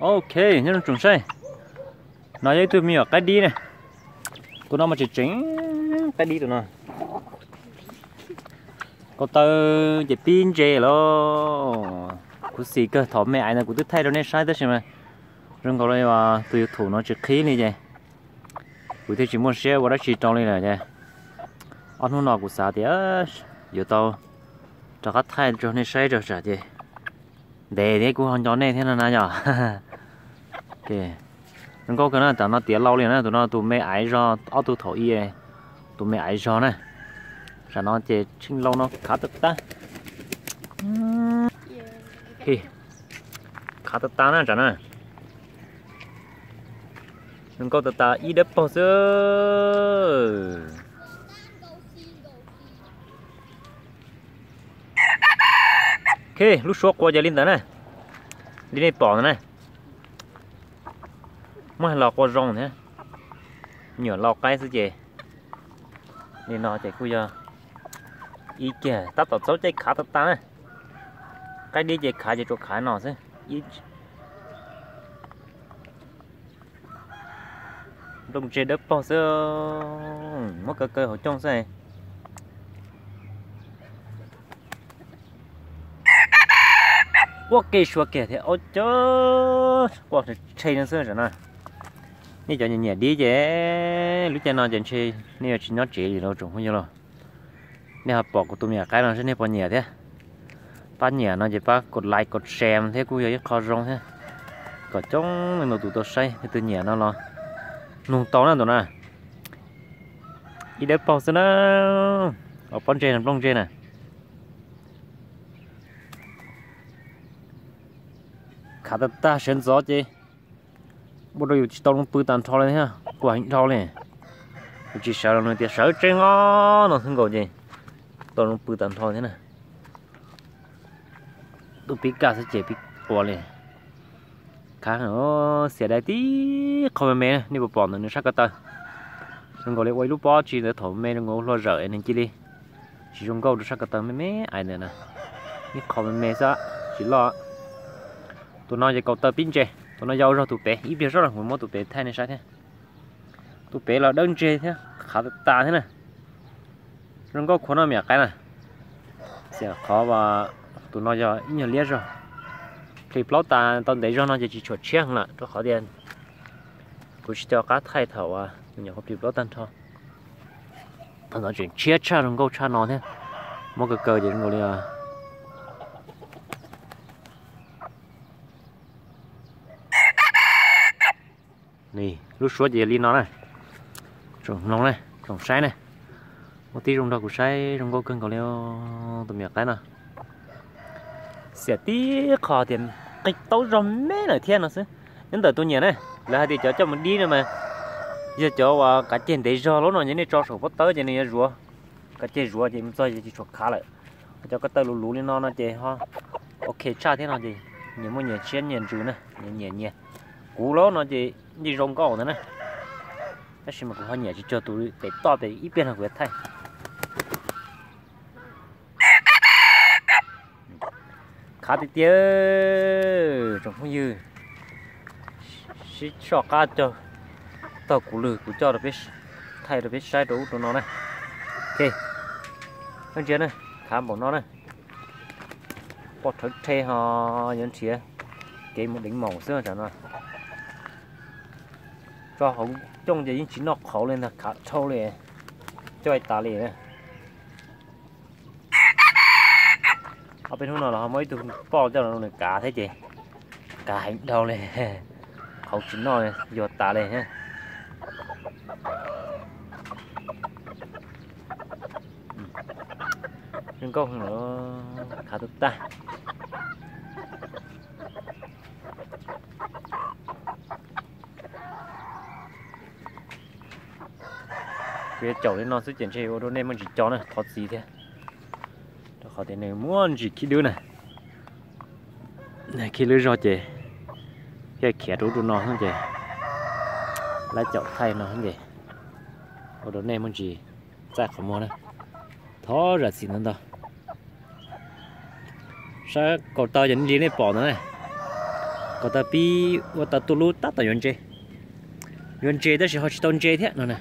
Ok, nyob zoo tsoom saib, no yog ib tug me nyuam qaib dib ne. Tus no mas tseem tseem qaib dib tus no. Kaus taw ces pib ntse lawm. Khuv xim kawg, thaum me aiv ntawd kuv twb thaij rau nej saib tab sis mas zoo nkaus li tus YouTube no tsis qhib li ces kuv thiaj tsis muaj siab ua dab tsi rau li lawm ces ob hnub no kuv xav tias yuav tau rov qab thaij rau nej saib rau tsam ces ntev thiab kuv ho nco nej thiab no na yom. Zoo nkauj kawg na, tam no tiav lau li na, tus no tus me aiv zog, ob tug thaum i, tus me aiv zog na. Tam no ces tsheej lau no khav tag tag. Khav tag tag na tam na. Zoo nkauj tag tag ib dawb paug xwb. Ok, lub suab qua ces li ntawd na, li nej pom ntawd na. Muab hais los qua zoo thiab, nyuam lau qaib xwb ces li no ces kuj yog ib kiag tab tom txaus caij khav tag tag na. Qaib dib ces khav ces tsuas khav no xwb. Nplooj ntseg dawb paug xwb, muab kaw kaw hauv cooj xwb. Quaj kev suav kiag thiab, ua cas quaj rhe no xwb na. Nej cov nyiam nyiam dib ces lub caij no ces ntshe nej yuav tsis nyob tsev li lauj tsoom phooj ywg lauj. Nej ho pom kuv tus me nyuam qaib no seb nej puas nyiam thiab. Pab nyiam no ces pab kom like kom share thiab kuj yog ib qho zoo thiab. Kom coob leej ntau tus tau saib, leej twg nyiam no los nug tau na tus na. Ib dawb paug xwb na, os pob ntseg na, nplooj ntseg na. Khav tag tag sawv ntxov ces ua rau yus tsis tau zoo pw tag nrho li thiab, quaj heev dhau li. Yus tsis sawv los nws tias sawv tseeb os no xwb nkaus ces tau zoo pw tag nrho thiab na. Tus pib kaj xwb ces pib quaj li. Khav, xiam dai tib qho me me, nej puas pom ntawm nws sab ko taw. Zoo nkaus li ua ib lub pob tsi ntawd thaum me zoo nkaus hlua zawm es nws cia li tsis zoo nkauj rau sab ko taw me me aiv ntawd na. Ib qho me me xwb, tsis loj. Tus no ces kaus taw pib ntse, tus no yau zog tus pem, ib pliag zoj los kuv muab tus pem thaij nej saib thiab. Tus pem los dawb ntseg thiab, khav tas thiab na. Zoo nkauj khuav no me nyuam qaib na. Xiam qhov tus no yog ib nyuag liab zog. Plis plaub tas tau ntev zog no ces tsis tshua tshiab heev lawm rau qhov tias kuv tsis nco qab thaij thaum uas me nyuam qhuav plis plaub tag nrho. Thaum no tseem tshiab tshaj zoo nkauj tshaj no thiab. Muab kaw kaw ces zoo nkaus li Lub suab ces yog li no na. Tsoom mloog na, tsoom saib na, muaj tib zoo nrog kuv saib zoo nkauj kawg nkaus li tus me nyuam qaib no. Xiam tib qho tias qig taub zog me lawm thiab no xwb. Nyob ntawm tus nyiam na, lawv hais tias cov coj mus dib no mas yog cov uas kav ceg ntev zog lawm no ces nej tso saum pob tawb ces nws yuav zuav. Kav ceg zuav ces mus txog ces tsis tshua khav lawm. Cov ko taw luv luv li no no ces ho ok tshaj thiab no ces nyias muaj nyias siab nyias ntsws na, nyias nyiam nyias. Kuv lawm no ces yeej zoo nkauj ntawd na, tab sis mas kuv ho nyiam tsis cuag tus pem toj pem ib pliag no kuv yuav thaij. Khav tiag tiag, tsoom phooj ywg, sib soj qab cog taug kuv lwg kuv coj rau peb thaij rau peb saib rau ub rau no na. Ok, ntsia na, khav npaum no na. Poj rhawv rhe ho yuav nrhiav kev mus deev maum xwb tam no. Tso hauv cooj ces yeej tsis noj qhauv li ntag, khav dhau li, coj tas li. Ob peb hnub no los ho muab ib tug poj coj los nws kav thiab ces kav heev dhau li, qhauv tsis noj, yuag tas li thiab. Zoo nkauj heev, khav tag tag. Kuv yuav caum li no xwb ces ntshe ua rau nej muaj ntsis co na, thov txim thiab. Rau qhov tias nws muaj ntsis khib dwb na. Khib dwb zog ces thiaj khiav rau ub rau no xwb ces lawv caum thaij no xwb ces ua rau nej muaj ntsis txaij qhov muag na. Thov zam txim ntau ntau. Sab kaum taw ces li nej pom ntawd na. Kom tau pib ua tau tuj lub tab tom yuav ntses, yuav ntses tab sis ho tsis tau ntses thiab no na.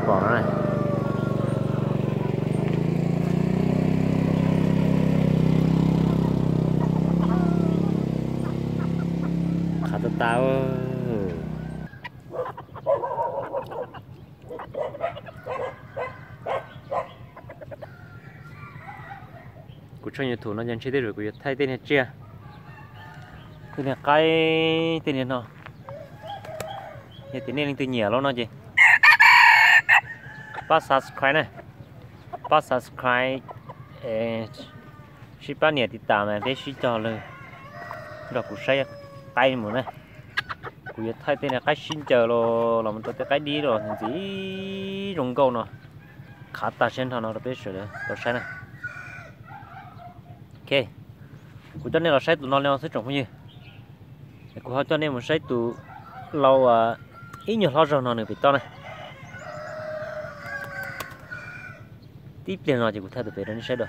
Pom no, qhav tas tas. Kuv tshooj YouTube no ces ntshe tej zaum kuv yuav thaij tej niag tsiaj, tej niag qaib, tej niag no. Yog tias nej leej twg nyiam los no ces pab subscribe na, pab subscribe, sib pab nias tiv tas mas peb sib cog lawm nrog kuv saib qaib mus na. Kuv yuav thaij tej niag qaib sib ncaws los los mus rau tej qaib dib los ntxim zoo nkauj no, qhav tag siab nrho no rau peb sawv daws tau saib na. Ok, kuv coj nej los saib tus no li no xwb tsoom phooj ywg. Kuv ho coj nej mus saib tus lau ib nyuag hlob zog no nws pem toj na. Tib pliag no ces kuv thaij tus pem rau nej saib dua.